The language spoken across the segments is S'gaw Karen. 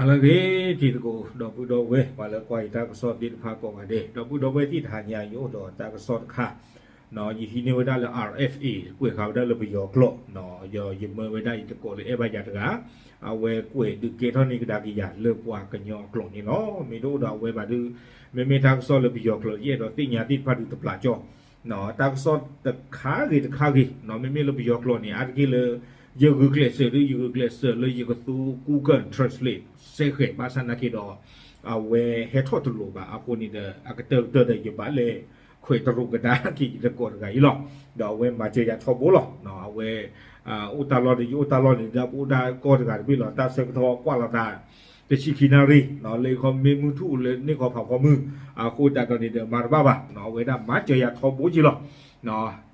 အလၢဂ့ၤ တံၤသကိး ဒီပုၢ်ဒီဝဲၢ် ပှၤလၢကွၢ်ယတၢ်ကစီၣ်သ့ၣ်တဖၣ်ကိးဂၤဒဲး ဒီပုၢ်ဒီဝဲၢ်သ့ၣ် တဟါညါယအိၣ်ဒီးတၢ်ကစီၣ်တခါ, ယဟံးန့ၢ်ဝဲဒၣ်လၢ R F A ကွဲးဃာ်ဝဲဒၣ်လၢပယီၤကျိာ်, ယမၢဝဲဒၣ်ယသကိးလၢအဲၣ်ဘၣ်ယၤတဂၤ, အဝဲကွဲးဒုးကဲထီၣ်န့ၢ်ကဒါက့ၤယၤလၢပှၤကညီအကျိာ်န့ၣ်လီၤ. မ့ၢ်တအိၣ်ဒီးအဝဲဘၣ်ဒီး မ့မ့ၢ်တၢ်ကစီၣ်လၢပယီၤကျိာ် ယအဲၣ်ဒိးသ့ၣ်ညါသ့ၣ်တဖၣ်ဒုးတပျၢ်ကၠီ တၢ်ကစီၣ်တခါဂ့ၤတခါဂ့ၤ, မ့မ့ၢ်လၢပယီၤကျိာ်န့ၣ် အါတက့ၢ်လၢ ယဂုာ်ကျဲးစၢးဒီး ယဂုာ်ကျဲးစၢးလၢယကသူ Google Translate စဲဃဲၤ ဘၣ်ဆၣ်နာ်က့ဒီး အဝဲဟဲထီၣ်တလိၤဘၣ်အဃိန့ၣ်ဒီး အကတၢၢ်ကတၢၢ်ဒီးယဘၣ်လဲၤခွဲးတရူးကဒါက့ၤယသကိးတဂၤအံၤလီၤ. ဒီးအဝဲမၤစၢၤယၤထီဘိလီၤ. အဝဲ အိၣ်တၢ်လီၢ်ဒီးယအိၣ်တၢ်လီၢ်န့ၣ်ဒီး ပအိၣ်ဒၣ်ကီၢ်တဂၤတဘ့ၣ်လီၤ. တၢ်ဆၢကတီၢ်ကွၢ်လီၤသး တဆံခံနၣ်ရံၣ် လၢခီမ့ၢ်မုၢ်ထူၣ်လၢန့ၢ်ခီဖးဖီမုၢ် အဃိသတးဒီးန့ၣ်ဒီးမၤတဘၣ်ဘၣ်, အဝဲဒၣ်မၤစၢၤယၤထီဘိက့ၤလီၤ.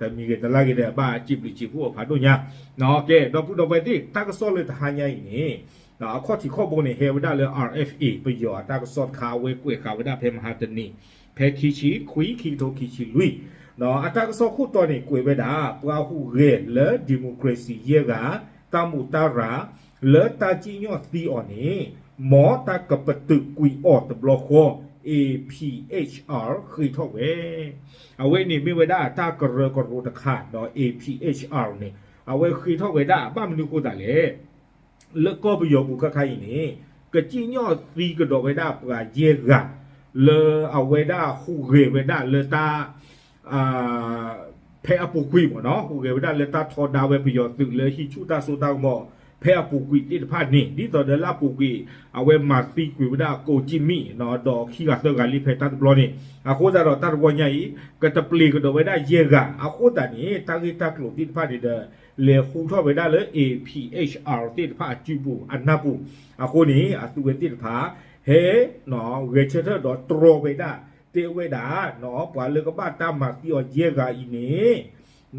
တမံၤဂ့ၤတလါဂ့ၤဒီး ဘၣ်စံးဘျုးစံးဖှိၣ်အဖးဒိၣ်ညါ, ကဲ ဒီပုၢ်ဒီဝဲၢ်သ့ၣ် တၢ်ကစီၣ်လၢတဟါညါအံၤန့ၣ် အခီၣ်ထံးခီၣ်ဘိန့ၣ် ဟဲဝဲဒၣ်လၢ R F A ပယီၤအတၢ်ကစီၣ်တခါ အဝဲကွဲးဃာ်ဝဲဒၣ်ဖဲမဟါတနံၤ ဖဲခံဆံခွံ ခံကထိခံဆံလွံၢ်, အတၢ်ကစီၣ်ခိၣ်တီန့ၣ် ကွဲးဝဲဒၣ် ပှၤဟူးဂဲၤလၢ democracy ယဲၢ်ဂၤ တၢ်မူးတၢ်ရၢ် လၢတၢ်စံၣ်ညီၣ်သံအီၤန့ၣ် မ်တၢ်ကပတုာ်ကွံာ်အီၤတဘျီဃီ A P H R ဃ့ထီၣ်ဝဲ. အဝဲန့ၣ်မ့ၢ်ဝဲဒၣ်တၢ်ကရၢကရိတခါဒီး A P H R န့ၣ် အဝဲဃ့ထီၣ်ဝဲဒၣ် ဘၣ်မနုၤဃိသတးလဲၣ် လၢကီၢ်ပယီၤပူၤခါခါအံၤန့ၣ် ကစံၣ်ညီၣ်သံကဒီးဝဲဒၣ်ပှၤယဲၢ်ဂၤ လၢအဝဲဒၣ်ဟူးဂဲၤဝဲဒၣ်လၢတၢ် ဖဲအပူၤကွံာ်မ့ၢ်နီၤ ဟူးဂဲၤဝဲဒၣ်လၢတၢ်ထီဒါဝဲပယီၤသုးလၢဟံးဆူၣ်တၢ်စိတၢ်ကမီၤ ဖဲအပူၤကွံာ်သ့ၣ်တဖၣ်န့ၣ် ဒ်သိးဒီးလၢအပူၤကွံာ် အဝဲမၤသံကွံာ်ဝဲဒၣ်ကိးကံၣ်မံၣ်နီၤ ဒီးခံဂၤသၢဂၤလံဖဲတၢ်တဘျီန့ၣ် အဃိသတးဒီးတၢ်တဝီညါအံၤ ကတပျ့ၤကဒီးဝဲဒၣ်ယဲၢ်ဂၤ အဃိသတးန့ၣ် တၢ်ဂ့ၢ်တၢ်ကျိၤသ့ၣ်တဖၣ်န့ၣ်ဒီး လဲၤဟူထီၣ်ဝဲဒၣ်လၢ A P H R သ့ၣ်တဖၣ်အစုပူၤအနၢ်ပူၤ အဃိန့ၣ် အသုဝဲသ့ၣ်တဖၣ် ဟဲ ဂဲၤဆၢထၢၣ်ဒီးတြီဝဲဒၣ် တဲဝဲဒၣ် ပှၤလၢကဘၣ်တၢ်မၤသံအီၤယဲၢ်ဂၤအံၤန့ၣ်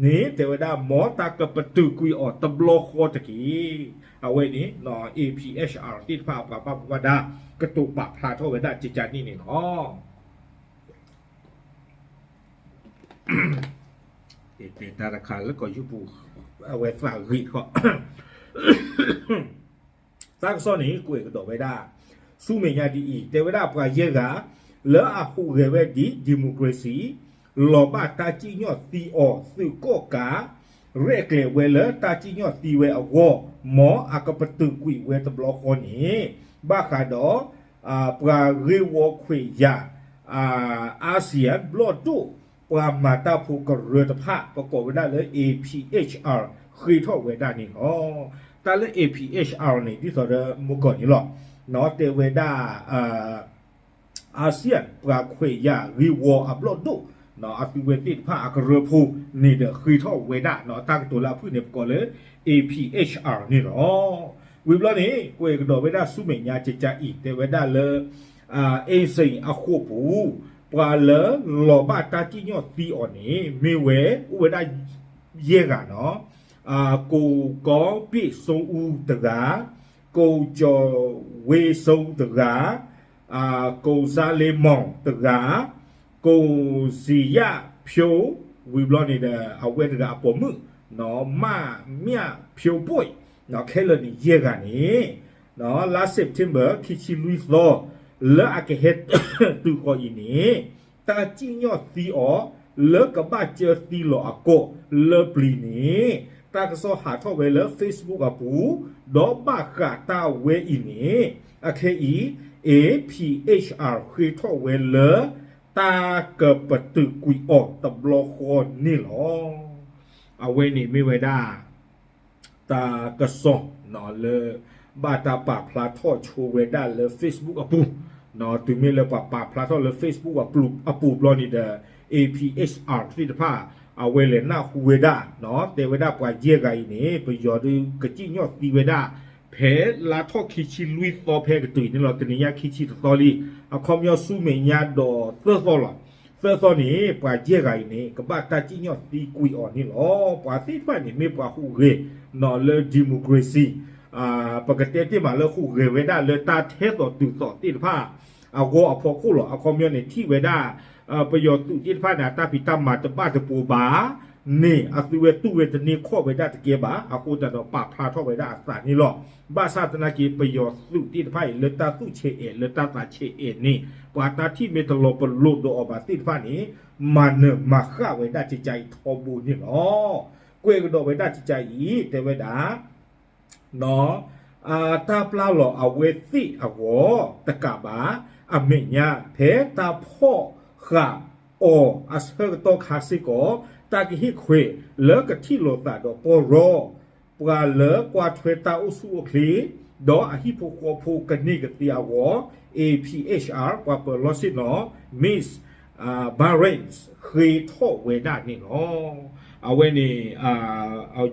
န့ၣ်တဲဝဲဒၣ် မ်တၢ်ကပတုာ်ကွံာ်အီၤတဘျီဃီတက့ၢ်. အဝဲန့ၣ် A P H R သ့ၣ်တဖၣ်အပှၤဘၣ်မူဘၣ်ဒါ ကတိၤပာ်ဖျါထီၣ်ဝဲဒၣ်ကကန့ၣ်န့ၣ်လီၤ. တၢ်တခါလၢကီၢ်ယူပူၤ အဝဲသးဂ့ၤဃီ တၢ်ကစီၣ်န့ၣ် ကွဲးကဒီးဝဲဒၣ် ဆူမဲာ်ညါဒ်အံၤ တဲဝဲဒၣ်ပှၤယဲၢ်ဂၤ လၢအဟူးဂဲၤဝဲဒ် democracy လီၤဘၣ်တၢ်စံၣ်ညီၣ်သံအီၤ သုးကီၣ်ကး ရဲၣ်ကျဲၤဝဲလၢတၢ်စံၣ်ညီၣ်သံဝဲအဂီၢ် မ်အကပတုာ်ကွံာ်ဝဲတဘျီဃီန့ၣ် ဘၣ်ဃးဒီး ပှၤဂ့ၢ်ဝီခွဲးယာ် ASEAN ဘျီၣ်ဒိၣ် ပှၤမၤတၢ်ဖိကရၢတဖၣ် ပကိးဝဲဒၣ်လၢ A P H R ဃ့ထီၣ်ဝဲဒၣ်န့ၣ်လီၤ. တၢ်လၢ A P H R န့ၣ် ဒ်သိးဒီးမုၢ်ကီၢ်န့ၣ်လီၤ. တဲဝဲဒၣ် ASEAN ပှၤခွဲးယာ်ဂ့ၢ်ဝီအဘျီၣ်ဒိၣ် အသုဝဲသ့ၣ်တဖၣ်အကရၢဖိန့ၣ်ဒီးဃ့ထီၣ်ဝဲဒၣ် တၢ်ကတိၤလၢအဖုၣ်န့ၣ် ပကိးလၢ A P H R န့ၣ်လီၤ. ဝံၤဘျီန့ၣ် ကွဲးကဒီးဝဲဒၣ်ဆူမဲာ်ညါကကအံၤ တဲဝဲဒၣ်လၢ အ့စ့ၣ်အဃိာ်ပူၤ ပှၤလၢလီၤဘၣ်တၢ်စံၣ်ညီၣ်သံအီၤန့ၣ် မ့ၢ်ဝဲ အိၣ်ဝဲဒၣ်ယဲၢ်ဂၤနီၤ, ကိၣ်ကီဘ့ၣ်စိအူတဂၤ, ကိၣ်ကၠီၤဝ့စိတဂၤ, ကိၣ်စါလ့မီၣ်တဂၤ, ကိၣ်စံယၣ်ဖၠိ ဝံၤဘျီန့ၣ်ဒီး အဝဲတဂၤအပိာ်မုၣ် မၣ်မၠၣ်ဖၠိဘိၣ် ခဲလၢာ်န့ၣ်ယဲၢ်ဂၤန့ၣ် လါ September ခံဆံလွံၢ်သီ လၢအကဟဲတုၤဃီၤအံၤန့ၣ် တၢ်စံၣ်ညီၣ်သံအီၤ လၢကဘၣ်ကၢသံလီၤအကိာ်လၢပျံၤန့ၣ် တၢ်ကစီၣ်ဟးထီၣ်ဝဲလၢ Facebook အပူၤ ဒီးဘၣ်ဃးတၢ်ဝဲအံၤန့ၣ် အခဲအံၤ A P H R ဃ့ထီၣ်ဝဲလၢ တၢ်ကပတုာ်ကွံာ်အီၤတဘျီဃီန့ၣ်လီၤ. အဝဲန့ၣ်မ့ၢ်ဝဲဒၣ် တၢ်ကစီၣ်လၢ ဘၣ်တၢ်ပာ်ဖျါထီၣ်ဆိဝဲဒၣ်လၢ Facebook အပူၤ, တုၤမ့ၢ်လၢပှၤပာ်ဖျါထီၣ်လၢ Facebook အပူၤဘျီန့ၣ်ဒီး A P H R သ့ၣ်တဖၣ် အဝဲလဲၤနၢ်ဟူဝဲဒၣ် တဲဝဲဒၣ်ပှၤယဲၢ်ဂၤအံၤန့ၣ် ပယီၤဒုးကစံၣ်ညီၣ်သံဝဲဒၣ် ဖဲလါထီၣ်ခံဆံလွံၢ်သီဖဲကတုၤန့ၣ်လီၤ. တနံၤညါခံဆံတသီလံ, အခီပညီဆူမဲာ်ညါဒီးသၢသီလီၤ. သၢသီန့ၣ် ပှၤယဲၢ်ဂၤအံၤန့ၣ် ကဘၣ်တၢ်စံၣ်ညီၣ်သံကွံာ်အီၤန့ၣ်လီၤ. ပှၤသ့ၣ်တဖၣ်န့ၣ် မ့ၢ်ပှၤဟူးဂဲၤနီၤလၢ democracy ပကတဲတ့ၢ်မးလၢဟူးဂဲၤဝဲဒၣ်လၢတၢ်ထဲသိးတုၤသိးသ့ၣ်တဖၣ် အဂီၢ်အဖီခိၣ်လီၤ. အခီပညီန့ၣ် ထံၣ်ဝဲဒၣ် ပယီၤသုးသ့ၣ်တဖၣ်န့ၣ် အတၢ်ဖံးတၢ်မၤတဘၣ်တပူၤဘၣ်, န့ၣ် အသုဝဲတူၢ်ဝဲတန့ၢ်ခီၣ်ဝဲဒၣ်တကဲဘၣ်. အဃိသတးဒီးပာ်ဖျါထီၣ်ဝဲဒၣ်အသးန့ၣ်လီၤ. ဘၣ်ဆၣ်သနာ်က့ ပယီၤသုးသ့ၣ်တဖၣ်အံၤ လၢတၢ်သူၣ်ဆဲးအဲး လၢတၢ်သးဆဲးအဲးန့ၣ် ပှၤတၢ်ထံၣ်မ့ၢ်တလီၤပလိာ်ဒီးအီၤဘၣ်သ့ၣ်တဖၣ်န့ၣ် မၤနၢၤမၤဃၣ်ဝဲဒၣ်ကကါအံၤထီဘိန့ၣ်လီၤ. ကွဲးကဒီးဝဲဒၣ်ကကါအံၤ တဲဝဲဒၣ် တၢ်ပျၢ်လီၤအဝဲသ့ၣ်အဂီၢ်တကးဘၣ်, အမဲာ်ညါ ဖဲတၢ်ဖီၣ်ဃာ်အီၤအဆၢကတီၢ်ခါစ့ၢ်ကီး, တၢ်ကဟ့ၣ်ခွဲးလၢကထံၣ်လိာ်သးဒီးပီၢ်ရီ ပှၤလၢကွၢ်ထွဲတၢ်အိၣ်ဆူၣ်အိၣ်ချ့ ဒီးအဟံၣ်ဖိဃီဖိကန့ၢ်ကသ့အဂီၢ်, A P H R ပှၤပၢၤလီၢ်ဆ့ၣ်နီၤ Miss Barnes ဃ့ထီၣ်ဝဲဒၣ်န့ၣ်လီၤ. အဝဲန့ၣ်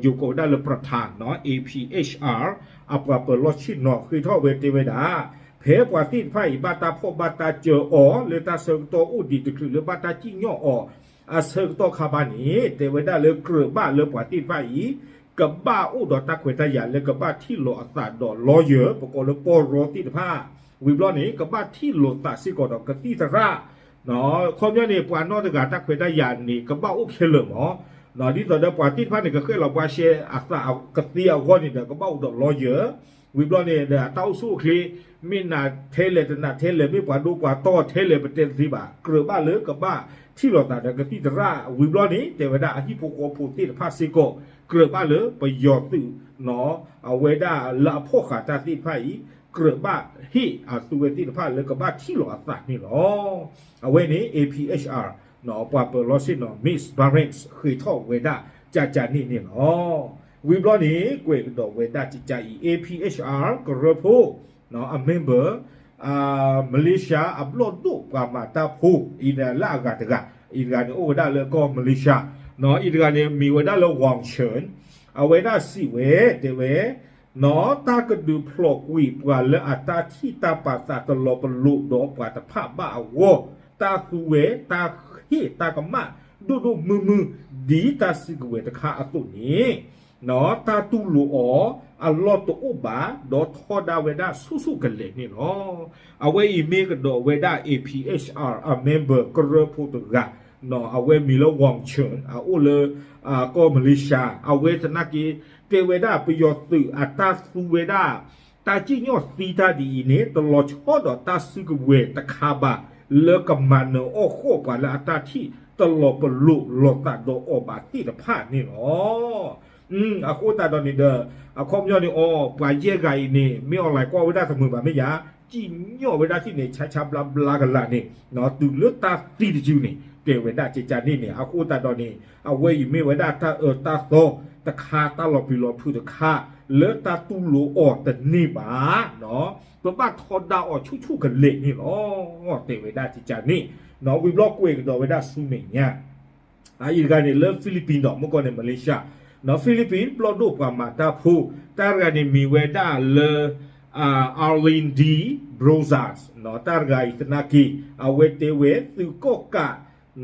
ယိၤကိးဝဲဒၣ်လၢ Pradhan နီၤ A P H R အပှၤပၢၤလီၢ်ဆ့ၣ်နီၤ ဃ့ထီၣ်ဝဲတဲဝဲဒၣ်, ဖဲပှၤသ့ၣ်တဖၣ်အံၤ ဘၣ်တၢ်ဖီၣ်ဘၣ်တၢ်စၢၤအီၤ လၢတၢ်ဆၢကတီၢ်အိၣ်ဒံးတချုးလၢဘၣ်တၢ်စံၣ်ညီၣ်အီၤ အဆၢကတီၢ်ခါဘၣ်န့ၣ် တဲဝဲဒၣ်လၢကြၢးဘၣ်လၢပှၤသ့ၣ်တဖၣ်အံၤ ကဘၣ်အိၣ်ဒီးတၢ်ခွဲးတၢ်ယာ်လၢကဘၣ်ထံၣ်လိာ်အသးဒီး lawyer ပကိးလၢပီၢ်ရီသ့ၣ်တဖၣ်, ဝံၤဘျီန့ၣ် ကဘၣ်ထံၣ်လိာ်သးစ့ၢ်ကီးဒီးကသံၣ်သရၣ် ခီပညီန့ၣ် ပှၤနီတဂၤတၢ်ခွဲးတၢ်ယာ်န့ၣ် ကဘၣ်အိၣ်ခဲလၢာ်မး, ဒ်သိးဒီးပှၤသ့ၣ်တဖၣ်န့ၣ် ကဃဲၣ်လီၤဘှါရှဲအသးကသ့အဂီၢ်န့ၣ်ဒီး ကဘၣ်အိၣ်ဒီး lawyer ဝံၤဘျီန့ၣ်ဒီး အတၢ်အိၣ်ဆူၣ်အိၣ်ချ့ မ့ၢ်နးထဲလဲၣ်တနးထဲလဲၣ် မ့ၢ်ပှၤဒိပှၤတီၢ်ထဲလဲၣ် ပတဲတသ့ဘၣ်, ကြၢးဘၣ်လၢကဘၣ်ထံၣ်လိာ်သးဒီးကသံၣ်သရၣ်, ဝံၤဘျီန့ၣ် တဲဝဲဒၣ်အဟံၣ်ဖိဃီဖိသ့ၣ်တဖၣ်စ့ၢ်ကီး ကြၢးဘၣ်လၢပယီၤသုးနီၤ အဝဲဒၣ်လၢအဖီၣ်ဃာ်တၢ်သ့ၣ်တဖၣ်အံၤ ကြၢးဘၣ်ဟ့ၣ်အသုဝဲသ့ၣ်တဖၣ်လၢကဘၣ်ထံၣ်လိာ်အသးန့ၣ်လီၤ. အဝဲန့ၣ် A P H R နီၤ ပှၤပၢၤလီၢ်ဆ့ၣ်နီၤ Miss Barnes ဃ့ထီၣ်ဝဲဒၣ်ကကါန့ၣ်န့ၣ်လီၤ. ဝံၤဘျီန့ၣ် ကွဲးကဒီးဝဲဒၣ်ကကါအံၤ A P H R ကရၢဖိ နီၤ အ member မလ့ၡါအဘျီၣ်ဒိၣ်ပှၤမၤတၢ်ဖိ အံၤလၢအဂၤတဂၤ, အံၤတဂၤန့ၣ် အိၣ်ဝဲဒၣ်လၢကီၢ်မလ့ၡါ, နီၤ အံၤတဂၤန့ၣ် မံၤဝဲဒၣ်လၢ Wang Chun, အဝဲဒၣ်စံးဝဲ တဲဝဲ နီၤ တၢ်ကဒုးဖျိးကွံာ်ပှၤလၢအတၢ်ထံၣ်တၢ်ပာ်သးတလီၤပလိာ်ဒီးပှၤတဖၣ်ဘၣ်အဂီၢ်, တၢ်သူဝဲတၢ်ဟ့ၣ်တၢ်ကမၣ်ဒိၣ်ဒိၣ်မုၢ်မုၢ် ဒ်တၢ်စုကဝဲၤတခါအသိးန့ၣ် တၢ်တူၢ်လိာ်အီၤအလီၢ်တအိၣ်ဘၣ် ဒီးထီဒါဝဲဒၣ်ဆူၣ်ဆူၣ်ကလဲာ်န့ၣ်လီၤ. အဝဲအံၤမ့ၢ်ကဒီးဝဲဒၣ် A P H R အ member ကရၢဖိတဂၤ, နီၤ အဝဲမံၤလၢ Wang Chun အအိၣ်လၢ ကီၢ်မလ့ၡါ, အဝဲသနာ်က့ တဲဝဲဒၣ်ပယီၤသုးအတၢ်သူဝဲဒၣ် တၢ်စံၣ်ညီၣ်သံတၢ်ဒ်အံၤန့ၣ် တလီၤဆီဒီးတၢ်စုကဝဲၤတခါဘၣ် လၢကမၤနၢၤအီၣ်ဃီၣ်ပှၤလၢအတၢ်ထံၣ်တလီၤပလိာ်လိာ်သးဒီးအီၤဘၣ်သ့ၣ်တဖၣ်န့ၣ်လီၤ. အဃိသတးဒီးန့ၣ်ဒီး အခီပညီန့ၣ်အီၤ ပှၤယဲၢ်ဂၤအံၤန့ၣ် မ့ၢ် online ကွၢ်ဝဲဒၣ်တမုာ်ဘၣ်မ့ၢ်ယါ, စံၣ်ညီၣ်ဝဲဒၣ်ထံၣ်န့ၣ် ဆါဆါဘျါဘျါကလာ်န့ၣ် တုၤလၢတၢ်သံတစုန့ၣ် တဲဝဲဒၣ်ကကါန့ၣ်န့ၣ် အဃိသတးဒီးန့ၣ် အဝဲအံၤမ့ၢ်ဝဲဒၣ်တၢ်အၢတၢ်သီတခါ တၢ်လီၤပျံၤလီၤဖုးတခါ လၢတၢ်တူၢ်လိာ်အီၤတန့ၢ်ဘၣ် ပဘၣ်ထီဒါအီၤဆူၣ်ဆူၣ်ကလဲာ်န့ၣ်လီၤ. တဲဝဲဒၣ်ကကါန့ၣ် နီၤ ဝံၤဘျီကွဲးကဒီးဝဲဒၣ်ဆူမဲာ်ညါ အအံၤတဂၤန့ၣ်လၢ Philippines ဒီး မ့ၢ်ကီၢ်န့ၣ် မလ့ၡါ, နီၤ Philippines ဘျီၣ်ဒိၣ်ပှၤမၤတၢ်ဖိ, တၢ်တဂၤန့ၣ်မံၤဝဲဒၣ်လၢ Arlene de Brosas, နီၤ တၢ်တဂၤအံၤသနာ်က့ အဝဲတဲဝဲသုးကီၣ်ကး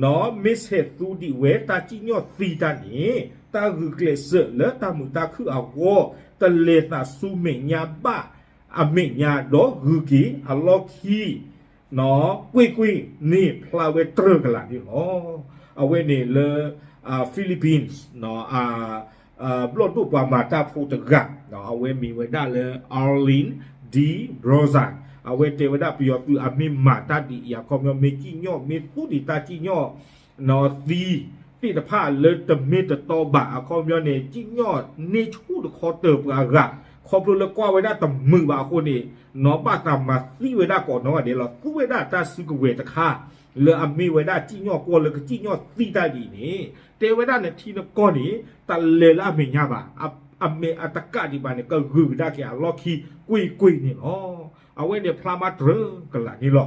နီၤ မ့ၢ်ဆဲးသူဒံးဝဲတၢ်စံၣ်ညီၣ်သံတၢ်န့ၣ် တၢ်ဂုာ်ကျဲးစၢးလၢတၢ်မုာ်တၢ်ခုၣ်အဂီၢ် တလဲၤသးဆူမဲာ်ညါဘၣ်အမဲာ်ညါ ဒီးဂုၤက့ၤအလီၢ်ခံ နီၤ ကွ့ၢ်ကွ့ၢ်န့ၣ်ဖျါဝဲတြၢၤကလာ်န့ၣ်လီၤ. အဝဲန့ၣ်လၢ Philippines နီၤ ဘျီၣ်ဒိၣ်ပှၤမၤတၢ်ဖိတဂၤ အဝဲမံၤဝဲဒၣ်လၢ Arlene de Brosas, အဝဲတဲဝဲဒၣ်ပယီၤသုးအမ့ၢ်မၤတၢ်ဒ်အံၤ အခီပညီမ့ၢ်စံၣ်ညီၣ် မ့ၢ်သူဒံးတၢ်စံၣ်ညီၣ် နီၤသံသ့ၣ်တဖၣ်လၢတမ့ၢ်တတီဘၣ် အခီပညီန့ၣ် စံၣ်ညီၣ်န့ၢ်ဆူၣ်တခီတၢၤပှၤအဂၤ ခီဖျိလၢကွၢ်ဝဲဒၣ်တမုာ်ဘၣ်အဃိန့ၣ် နီၤဘၣ်သးမၤသံဝဲဒၣ်ကိးနီၢ်ဂၤဒဲးလီၤ. သူဝဲဒၣ်တၢ်စုကဝဲၤတခါ လၢအမ့ၢ်ဝဲဒၣ်စံၣ်ညီၣ်ကွီၢ်လၢကစံၣ်ညီၣ်သံတၢ်ဒ်အံၤန့ၣ် တဲဝဲဒၣ်နထံနကီၢ်န့ၣ် တလဲၤလၢအမဲာ်ညါဘၣ်. အမဲာ်အတကးဒံးဘၣ်န့ၣ် ကဂုာ်ကဒါက့ၤအလီၢ်ခံကွ့ၢ်ကွ့ၢ်န့ၣ်လီၤ. အဝဲန့ၣ်ဖျါမးတြၢၤကလာ်န့ၣ်လီၤ.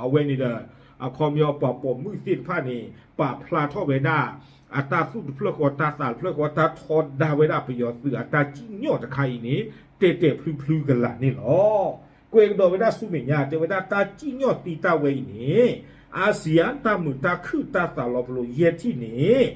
အဝဲန့ၣ်ဒီး အခီပညီပှၤပိာ်မုၣ်သ့ၣ်တဖၣ်န့ၣ် ပာ်ဖျါထီၣ်ဝဲဒၣ် အတၢ်သူၣ်တဖျၢၣ်ဃီတၢ်သးတဖျၢၣ်ဃီ တၢ်ထီဒါဝဲဒၣ်ပယီၤသုးအတၢ်စံၣ်ညီၣ်တခါအံၤန့ၣ် တဲာ်တဲာ်ဖျုဖျုကလာ်န့ၣ်လီၤ. ကွဲးကဒီးဝဲဒၣ်ဆူမဲာ်ညါ တဲဝဲဒၣ်တၢ်စံၣ်ညီၣ်သံတၢ်ဝဲအံၤန့ၣ် အါစံၣ်ယါ တၢ်မုာ်တၢ်ခုၣ်တၢ်သးလီၤပလိာ်ယဲၢ်ထံၣ်န့ၣ်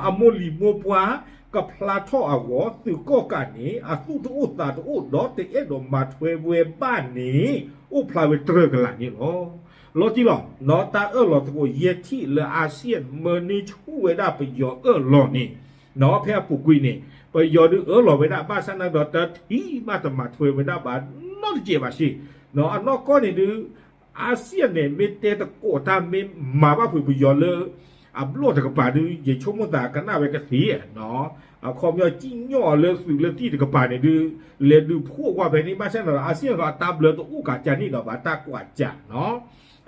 အမိၢ်လံၤမိၢ်ပှၢ်ကဖျါထီၣ်အဂီၢ် သုးကီၣ်ကးန့ၣ် အသူၣ်တအိၣ်သးတအိၣ်ဒီးတအဲၣ်ဒိးမၤထွဲဝဲဘၣ်န့ၣ် အိၣ်ဖျါဝဲတြၢၤကလာ်န့ၣ်လီၤ. လီၤတံၢ်လီၤ, နီၢ်တၢ်အၢၣ်လီၤသကိးယဲၢ်ထံၣ်လၢ ASEAN မၢန့ၢ်ဆူၣ်ဝဲဒၣ်ပယီၤအၢၣ်လီၤန့ၣ်, နီၢ်ဖဲအပူၤကွံာ်န့ၣ် ပယီၤဒုးအၢၣ်လီၤဝဲဒၣ် ဘၣ်ဆၣ်နာ်ဒီးတထံၣ်ဘၣ်တမၤထွဲဝဲဒၣ်ဘၣ်နီတစဲးဘၣ်စ့ၢ်, နီၢ်အနီၢ်ကီၢ်န့ၣ်ဒုး ASEAN န့ၣ် မ့ၢ်တဲသကိးတၢ်မ့ၢ်မၤဘၣ်ဖုးပယီၤလၢ အဘျီၣ်တကပၤဒုး ယဆိကမိၣ်သးကနၣ်ဝဲကသ့, အခီပညီစံၣ်ညီၣ်အီၤလၢသုးလၢသံၣ်တကပၤန့ၣ်ဒုး လဲၤဒုးဖှိၣ်ကွၢ်ဖဲန့ၣ် ဘၣ်ဆၣ်နာ်ဒီး ASEAN အတၢ်ဘျၢတအိၣ်ကးကၢန့ၣ်ဒီး ဘၣ်တၢ်ကွၢ်ကၢနီၢ်,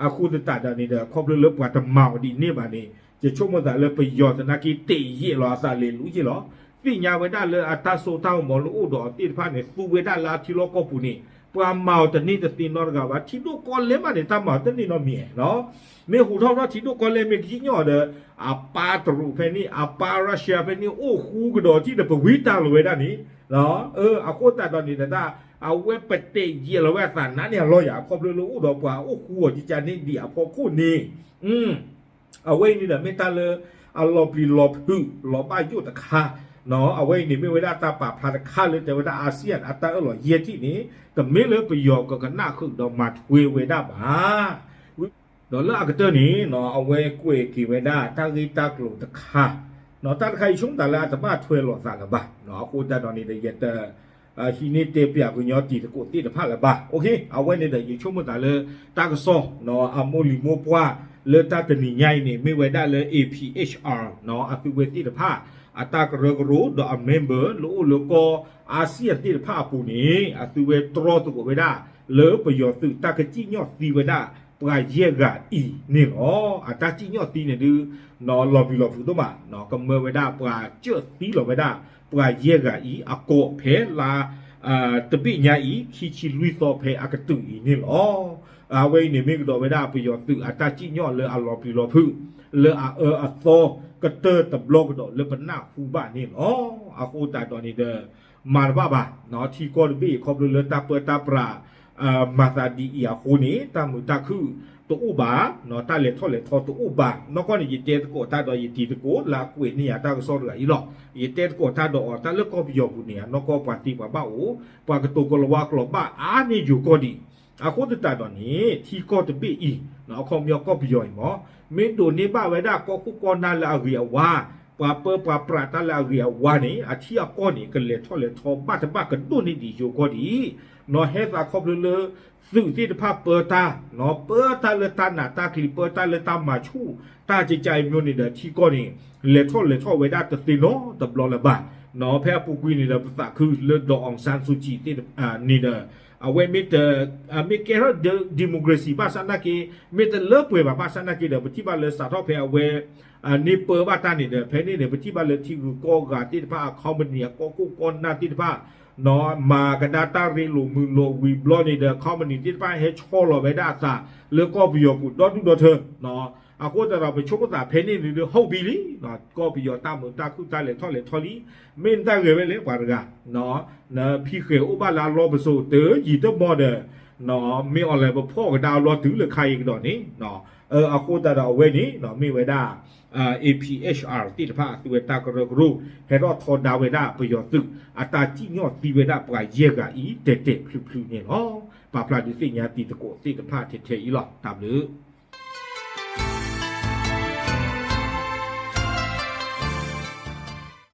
အဃိသတးဒီးန့ၣ်ဒီး ခီဖျိလၢပှၤတမၤအီၤဒ်န့ၣ်ဘၣ်န့ၣ် ယဆိကမိၣ်သးလၢပယီၤသနာ်က့ တ့ၢ်ယဲၢ်လီၤအသးလဲၤလူၤယ့ၢ်လီၤ, သ့ၣ်ညါဝဲဒၣ်လၢအတၢ်စိတၢ်ကမီၤလၢအိၣ်ဒီးအီၤသ့ၣ်တဖၣ်န့ၣ် သူဝဲဒၣ်လၢအထံလီၢ်ကီၢ်ပူၤန့ၣ် ပှၤမၤအီၤတန့ၢ်တသ့နီတဂၤဘၣ်, ထံဒိၣ်ကီၢ်လဲၢ်မးန့ၣ် တၢ်မၤအီၤတန့ၢ်နီတမံၤနီၢ်, မ့ၢ်ဟူးထီၣ်ထီၣ်ထံဒိၣ်ကီၢ်လဲၢ်မ့ၢ်ကစံၣ်ညီၣ်ဒီး အပၢ်တရူးဖဲန့ၣ် အပၢ် Russia ဖဲန့ၣ် အိၣ်ဃူကဒီးထံၣ်ဒီး ပဝံတၢ်လီၤဝဲဒၣ်န့ၣ်, အဃိသတးဒီးန့ၣ်ဒီး အဝဲပတ့ၢ်ယဲၢ်လီၤဝဲအသးနါန့ၢ်အလီၢ်ယၤ ခီဖျိလၢအိၣ်ဒီးပှၤအိၣ်ဃူအီၤကကန့ၣ်ဒံးအဖီခိၣ်န့ၣ် အဝဲအံၤန့ၣ်ဒီးမ့ၢ်တၢ်လၢအလီၤပျံၤလီၤဖုးလီၤဘၣ်ယိၣ်တခါ, အဝဲအံၤန့ၣ်မ့ၢ်ဝဲဒၣ်တၢ်ပာ်ဖျါတခါလၢတဲဝဲဒၣ် ASEAN အတၢ်အၢၣ်လီၤယဲၢ်ထံၣ်န့ၣ် တမ့ၢ်လၢပယီၤကကနၣ်ဃုာ်ဒီးမၤထွဲဝဲဒၣ်ဘၣ် ဒီးလၢအကတၢၢ်န့ၣ် အဝဲကွဲးက့ၤဝဲဒၣ်တၢ်ဂ့ၢ်တၢ်ကျိၤတခါ, တၢ်တခါယဆိကမိၣ်သးလၢအတဘၣ်ထွဲလိာ်သးလၢၤဘၣ်, အဃိသတးဒီးန့ၣ်ဒီး ယတ ဟံးန့ၢ်တဲပျးကညီတံၤသကိးသ့ၣ်တဖၣ်လၢၤဘၣ်, အဝဲန့ၣ်ဒီးယဆိကမိၣ်သးလၢ တၢ်ကစီၣ် အမိၢ်လံၤမိၢ်ပှၢ်လၢတၢ်တနံၤညါအံၤန့ၣ် မ့ၢ်ဝဲဒၣ်လၢ A P H R အသုဝဲသ့ၣ်တဖၣ် အတၢ်ကရၢကရိဒီးအ member လၢအိၣ်လၢကီၢ် ASEAN သ့ၣ်တဖၣ်အပူၤန့ၣ် အသုဝဲတြီသကိးဝဲဒၣ် လၢပယီၤသုးတၢ်ကစံၣ်ညီၣ်သံဝဲဒၣ် ပှၤယဲၢ်ဂၤအံၤန့ၣ်လီၤ. အတၢ်စံၣ်ညီၣ်သံန့ၣ်ဒုး လီၤပျံၤလီၤဖုးဒိၣ်မး, ကမၢဝဲဒၣ်ပှၤစၢၢ်သံလီၤဝဲဒၣ် ပှၤယဲၢ်ဂၤအံၤ အကိးဖဲလါ တဘ့ၣ်ညါအံၤ ခံဆံလွံၢ်သီဖဲအကတုၤအံၤန့ၣ်လီၤ. အဝဲအံၤန့ၣ်မ့ၢ်ကဒီးဝဲဒၣ်ပယီၤသုးအတၢ်စံၣ်ညီၣ်လၢအလီၤပျံၤလီၤဖုး လၢအအၢအသီကတၢၢ်တဘျီကဒီးလၢပနၢ်ဟူဘၣ်န့ၣ်လီၤ. အဃိသတးဒီးန့ၣ်ဒီး မၤတဘၣ်ဘၣ်, ထံကီၢ်တဘ့ၣ်အံၤခီဖျိလၢတၢ်ပၢတၢ်ပြး မၤသးဒ်အံၤအဃိန့ၣ် တၢ်မုာ်တၢ်ခုၣ်တအိၣ်ဘၣ်, တၢ်လဲၤထီၣ်လဲၤထီတအိၣ်ဘၣ်. နီၢ်ကီၢ်န့ၣ် ယတဲသကိးတၢ်ဒီးယတံၤသကိးလၢအကွဲးန့ၢ်ယၤတၢ်ကစီၣ်တဂၤအံၤလီၤ. ယတဲသကိးတၢ်ဒီးအီၤ တၢ်လၢကီၢ်ပယီၤပူၤန့ၣ် အနီၢ်ကီၢ်ပှၤသံပှၤဘၣ်အိၣ်, ပှၤကတိၤကလၤဝါကျိာ်ဘၣ်အါန့ၢ်ယိၤကီၢ်ဒံး. အဃိသတးဒီးန့ၣ် ထံကီၢ်တဘ့ၣ်အံၤ အခီပညီကီၢ်ပယီၤအံၤမ့ၢ် မ့ၢ်ဒိးန့ၢ်ဘၣ်ဝဲဒၣ်ကီၢ်ခိၣ်ကီၢ်နၢ်လၢအဂ့ၤအဝါ, ပှၤပၢပှၤပြးတၢ်လၢအဂ့ၤအဝါန့ၣ် အထံအကီၢ်န့ၣ် ကလဲၤထီၣ်လဲၤထီဘၣ်တဘၣ်ကဒိၣ်န့ၢ်ဒံးယိၤကီၢ်ဒံး. နီၢ်ဟဲသးခီဖျိလၢ သုးသ့ၣ်တဖၣ်ပၢတၢ်, ပၢတၢ်လၢတၢ်နးတၢ်ကျံၤ ပၢတၢ်လၢတၢ်မၤဆူၣ်တၢ်ကကါအံၤမ့ၢ်န့ၣ်ဒီး ထံကီၢ်န့ၣ် လဲၤထီၣ်လဲၤထီဝဲဒၣ်တသ့နီတဘျီလၢၤဘၣ်. ဖဲအပူၤကွံာ်န့ၣ်ဒီး ပသးခုလၢ ဒေါ်အောင်ဆန်းစုကြည် န့ၣ်ဒီး အဝဲမ့ၢ်တ မ့ၢ်ကဲထီၣ် democracy ဘၣ်ဆၣ်နာ်က့ မ့ၢ်တလၢပှဲၤဘၣ် ဘၣ်ဆၣ်နာ်က့ဒီး ပထံၣ်ဘၣ်လၢစးထီၣ်ဖဲအဝဲ န့ၢ်ပၢဘၣ်တၢ်န့ၣ်ဒီး ဖဲန့ၣ်န့ၣ် ပထံၣ်ဘၣ်လၢထံဂုၤကီၢ်ဂၤသ့ၣ်တဖၣ် အ company အကီၢ်ခိၣ်ကီၢ်နၢ်သ့ၣ်တဖၣ် မၤကဒါတၢ်ရ့လိာ်မုာ်လိာ်ဝံၤဘျီန့ၣ်ဒီး company သ့ၣ်တဖၣ်ဟဲဆီလီၤဝဲဒၣ်အသးလၢကီၢ်ပယီၤပူၤဒီဒူၣ်ဒီထၢ. အဃိသတးဒီး ပဆိကမိၣ်သးဖဲန့ၣ်န့ၣ်ဒုး ဟုတ်ပြီလံ, ကီၢ်ပယီၤတၢ်မုာ်တၢ်ခုၣ်တၢ်လဲၤထီၣ်လဲၤထီလံ. မ့ၢ်နတၢ်ဂဲၤဝဲလဲၣ်ပှၤတဂၤ နဖံဃဲၤအိၣ်ဘၣ်လၢအလီၢ်ပစိာ်တယံာ်တမီၢ်ဒီး မ့ၢ်အီၤလဲၣ် ပဖီၣ်ကဒါအလီၢ်တုၤလၢခါအံၤကဒီးန့ၣ်, အဃိသတးဒီးအဝဲန့ၣ် မ့ၢ်ဝဲဒၣ် A P H R သ့ၣ်တဖၣ်အသုဝဲတၢ်ကရၢကရိ ဟဲထီၣ်ထီဒါဝဲဒၣ်ပယီၤသုး အတၢ်စံၣ်ညီၣ်သံဝဲဒၣ်ပှၤယဲၢ်ဂၤအံၤ တဲာ်တဲာ်ဖျုးဖျုးန့ၣ်လီၤ. ပာ်ဖျါဒုးသ့ၣ်ညါတံၤသကိးသ့ၣ်တဖၣ်ထဲထဲအံၤလီၤ. တၢ်ဘျုး